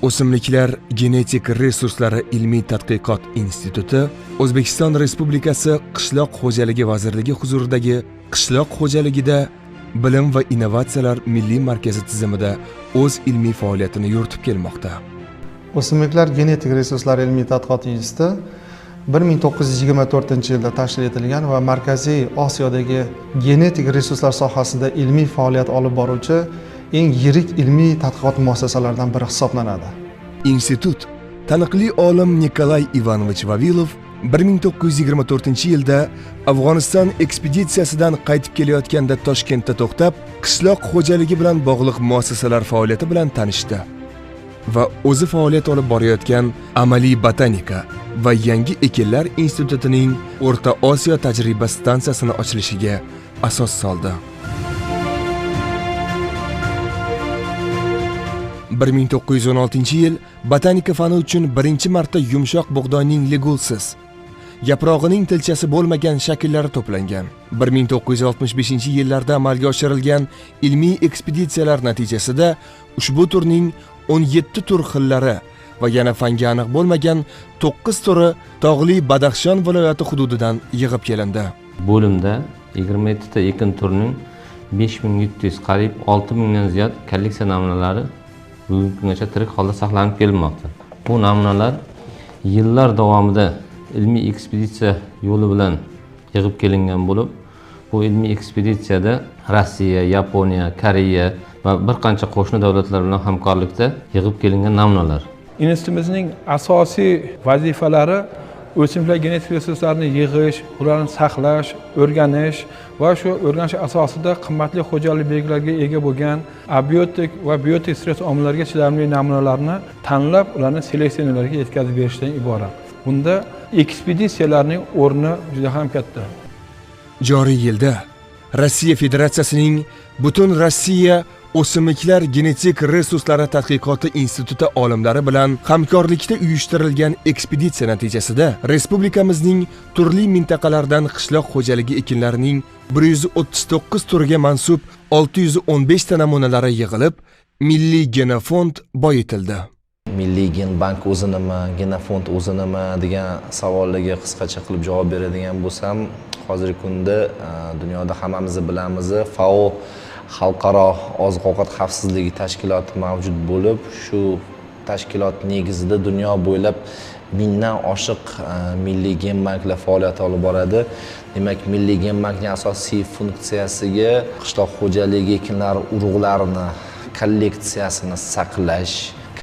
O'simliklar genetik resurslari ilmiy tadqiqot instituti O'zbekiston Respublikasi Qishloq xo'jaligi vazirligi huzuridagi Qishloq xo'jaligida bilim va innovatsiyalar milliy markazi tizimida o'z ilmiy faoliyatini yuritib kelmoqda. O'simliklar genetik resurslari ilmiy tadqiqot instituti 1924-yilda tashkil etilgan va Markaziy Osiyodagi genetik resurslar sohasida ilmiy faoliyat olib boruvchi eng yirik ilmiy tadqiqot muassasalaridan biri hisoblanadi. Institut taniqli olim Nikolay Ivanovich Vavilov 1924-yilda Afg'oniston ekspeditsiyasidan qaytib kelayotganda Toshkentda to'xtab, qishloq xo'jaligi bilan bog'liq muassasalar faoliyati bilan tanishdi va o'zi faoliyat olib borayotgan Amaliy botanika va yangi ekinlar institutining O'rta Osiyo tajriba stansiyasini ochilishiga asos soldi. 1916-yil botanika fani uchun birinchi marta yumshoq bug'doyning ligulsiz, yaprog'ining tilchasi bo'lmagan shakllari to'plangan. 1965-yillarda amalga oshirilgan ilmiy ekspeditsiyalar natijasida ushbu turning 17 tur xillari va yana fanga aniq bo'lmagan 9 turi tog'li Badaxshon viloyati hududidan yig'ib kelindi. Bo'limda 27 ta ekin turining 5700, qariyb 6000 dan ziyod kolleksiya namunalari bugungi kungacha tirik holda saqlanib kelinmoqda. Bu namunalar yillar davomida ilmiy ekspeditsiya yo'li bilan yig'ib kelingan bo'lib, bu ilmiy ekspeditsiyada Rossiya, Yaponiya, Koreya va bir qancha qo'shni davlatlar bilan hamkorlikda yig'ib kelingan namunalar. Institutimizning asosiy vazifalari o'simliklar genetik resurslarini yig'ish, ularni saqlash, o'rganish va shu o'rganish asosida qimmatli xo'jalik belgilariga ega bo'lgan abiotik va biotik stress omillariga chidamli namunalarni tanlab, ularni seleksionerlarga yetkazib berishdan iborat. Bunda ekspeditsiyalarning o'rni juda ham katta. Joriy yilda Rossiya Federatsiyasining Butun Rossiya o'simliklar genetik resurslari tadqiqoti instituti olimlari bilan hamkorlikda uyushtirilgan ekspeditsiya natijasida respublikamizning turli mintaqalaridan qishloq xo'jaligi ekinlarining 139 turiga mansub 615 ta namunalari yig'ilib, milliy genofond boyitildi. Milliy genbank o'zi nima, genofond o'zi nima degan savollarga qisqacha qilib javob beradigan bo'lsam, hozirgi kunda dunyoda hammamiz bilamiz, FAO xalqaro oziq-ovqat xavfsizligi tashkiloti mavjud bo'lib, shu tashkilot negizida dunyo bo'ylab 1000dan oshiq milliy genbanklar faoliyat olib boradi. Demak, milliy genbankning asosiy funksiyasiga qishloq xo'jaligi ekinlari urug'larini kolleksiyasini saqlash,